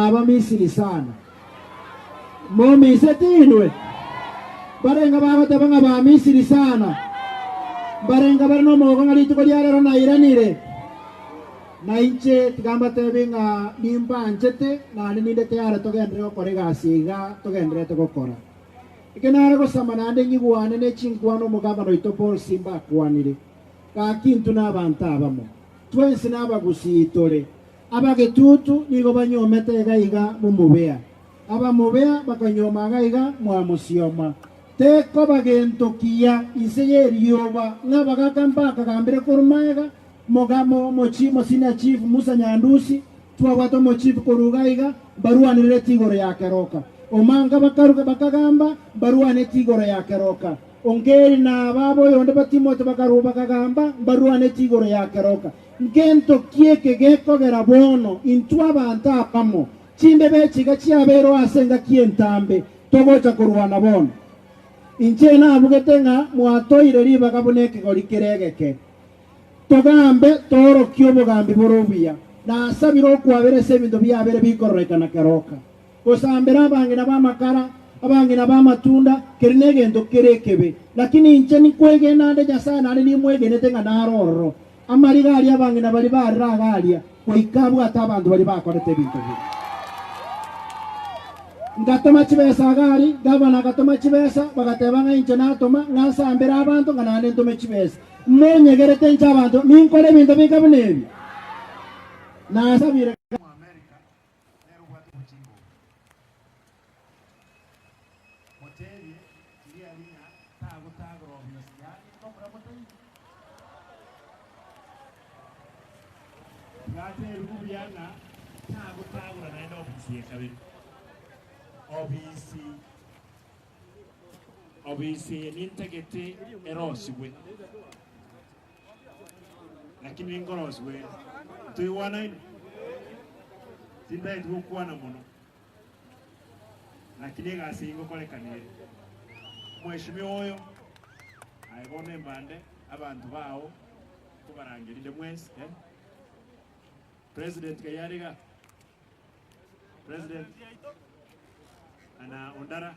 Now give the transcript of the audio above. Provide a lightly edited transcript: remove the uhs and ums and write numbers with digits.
Nabamisiri sana. Momiseti inwe? Mbarenga bagoteba ng'a bamisiri sana? Mbarenga bare nomogoko ng'a rituko ria rero nairanire? Na inche tiga mbatebi ng'a nimbanchete, naende ninde tayare togenderere gokora egasi iga togendererete gokora. Eke nare gosama naende nyigwane ne chinkwana omogabana oito Paul Simba akwanire, Gaki intwe nabanto abamo, twensi nabagusii tore. Abagetutu nigo banyuomete iga iga momobea, abamobea bakanyuoma iga iga mwamosioma. Tekoba gento kiya inse y'erioba ng'a abagaka mbakagambire korwa magega, moga mo mochi mosenior chief Musa Nyandusi, twabwate omochief korwa iga iga, mbarwanerereti igoro ya keroka. Omanga bakaruga bakagamba, mbarwaneti igoro ya keroka. Ongeri na ababo oyonde ba Timothy bakarua bakagamba, mbarwaneti igoro ya keroka. Ngento ki eke gekogera bono intwe abanto abamo, chimbebe echiga chiabeirwe ase engaki entambe, togocha korwana bono? Inche nabugete ng'a mwatoire ribaga buna ekegori kere egeke. Togambe toorokie obogambi bore obuya. Nasabire okwabera ase ebinto biabere bikororekana keroka. Gosambera abang'ina b'amakara, abang'ina b'amatunda, keria negento kere ekebe. Lakini inche ninkwegena ande Nyasae naende nimwegenete ng'a naro ororo. Amariga aria abang'ina baria barire iga aria, goika abwate abanto baria bakorete ebinto biria. Ngatoma chibesa iga aria, gavana agatoma chibesa, bagateba ng'a inche natoma, ng'a nsambere abanto, ng'a naende ntome chibesa. Monyegerete inche abanto, ninkore ebinto binga buna ebi? Nasabire. Omoamerika nere obwate obochinga obo. Motebie riria ng'a tagotagora obisi yaye momura motaiyo. Tiga aterwe buya ng'a tagotagora naende obisi ya kabere. Obisi obisi eye nintagete erosigwe, lakini ninkorosiwa ere. Ntoigwanaine? Tintageti gokwana mono, lakini egasi eye ngokorekana ere. Omweshimiwa oyo, aye bono embande, abanto bao nkobarangerinde mwensi eh. President kayare igaa? President ana Ondara.